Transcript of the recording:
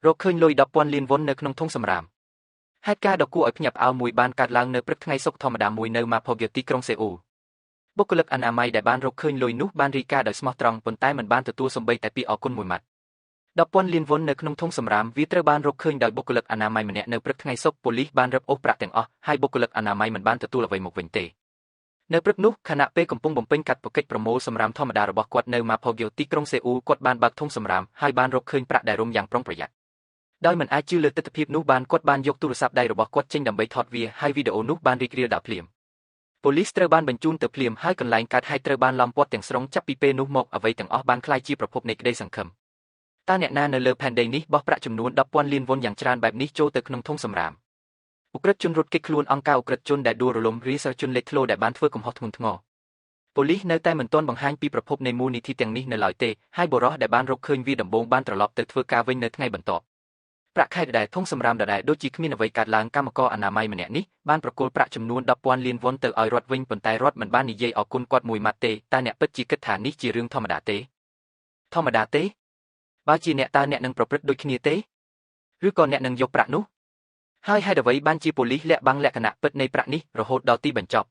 រកឃើញលុយ10,000លានវុននៅក្នុងធុងសំរាមហេតុការណ៍ដ៏គួរឲ្យភ្ញាក់ផ្អើលមួយបានកើតឡើងនៅព្រឹកថ្ងៃសុក្រធម្មតាមួយនៅម៉ាផូហ្គទីក្រុងសេអ៊ូលបុគ្គលិកអនាម័យដែលបានរកឃើញលុយនោះបានរាយការណ៍ដោយស្មោះត្រង់ប៉ុន្តែមិនបានទទួលសូម្បីតែពាក្យអរគុណមួយម៉ាត់10,000លានវុននៅក្នុងធុងសំរាមវាត្រូវបានរកឃើញដោយបុគ្គលិកអនាម័យម្នាក់នៅព្រឹកថ្ងៃសុក្រប៉ូលីសបានរឹបអូសប្រាក់ទាំងអស់ហើយបុគ្គលិកអនាម័យមិនបានទទួលអ្វីមកវិញទេនៅព្រឹកនោះខណៈពេលកំពុងបំពេញកាតព្វកិច្ចប្រមូលសំរាមធម្មតារបស់គាត់នៅម៉ាផូហ្គទីក្រុងសេអ៊ូលគាត់បានបើកធុងសំរាមហើយបានរកឃើញប្រាក់ដែលរុំយ៉ាងប្រុងប្រយ័ត្នដោយមិនអាចជឿលើទិដ្ឋភាពនោះបានគាត់បានយកទូរស័ព្ទដៃរបស់គាត់ចេញដើម្បីថតវាហើយវីដេអូនោះបានរីករាលដាលភ្លាមប៉ូលីសត្រូវបានបញ្ជូនទៅភ្លាមហើយកន្លែងកើតហេតុត្រូវបានឡោមព័ទ្ធទាំងស្រុងចាប់ពីពេលនោះមកអ្វីទាំងអស់បានក្លាយជាប្រភពនៃក្តីសង្ឃឹមតើអ្នកណានៅលើផែនដីនេះបោះប្រាក់ចំនួន10,000លានវុនយ៉ាងច្រើនបែបនេះចូលទៅក្នុងធុងសំរាមឧក្រិដ្ឋជនរត់គេចខ្លួនអង្គការឧក្រិដ្ឋជនដែលដួលរលំរាសជនលេចធ្លោដែលបានធ្វើកំហុសធ្ងន់ធ្ងរប៉ូលីសនៅតែមិនទាន់បង្ហាញពីប្រភពនៃមូលនិធិទាំងនេះនៅឡើយទេហើយបុរសដែលបានរកឃើញវាដំបូងបានត្រឡប់ទៅធ្វើការវិញនៅថ្ងៃបន្ទាប់ប្រាក់ខែដដែលធុងសំរាមដដែលដូចជាគ្មានអ្វីកើតឡើងកម្មករអនាម័យម្នាក់នេះបានប្រគល់ប្រាក់ចំនួន10,000លានវុនទៅឲ្យរដ្ឋវិញប៉ុន្តែរដ្ឋមិនបាននិយាយអរគុណគាត់មួយម៉ាត់ទេតើអ្នកពិតជាគិតថានេះជារឿងធម្មតាទេធម្មតាទេបើជាអ្នកតើអ្នកនឹងប្រព្រឹត្តដូចគ្នាទេឬក៏អ្នកនឹងយកប្រាក់នោះហើយហេតុអ្វីបានជាប៉ូលីសលាក់បាំងលក្ខណៈពិតនៃប្រាក់នេះរហូតដល់ទីបញ្ចប់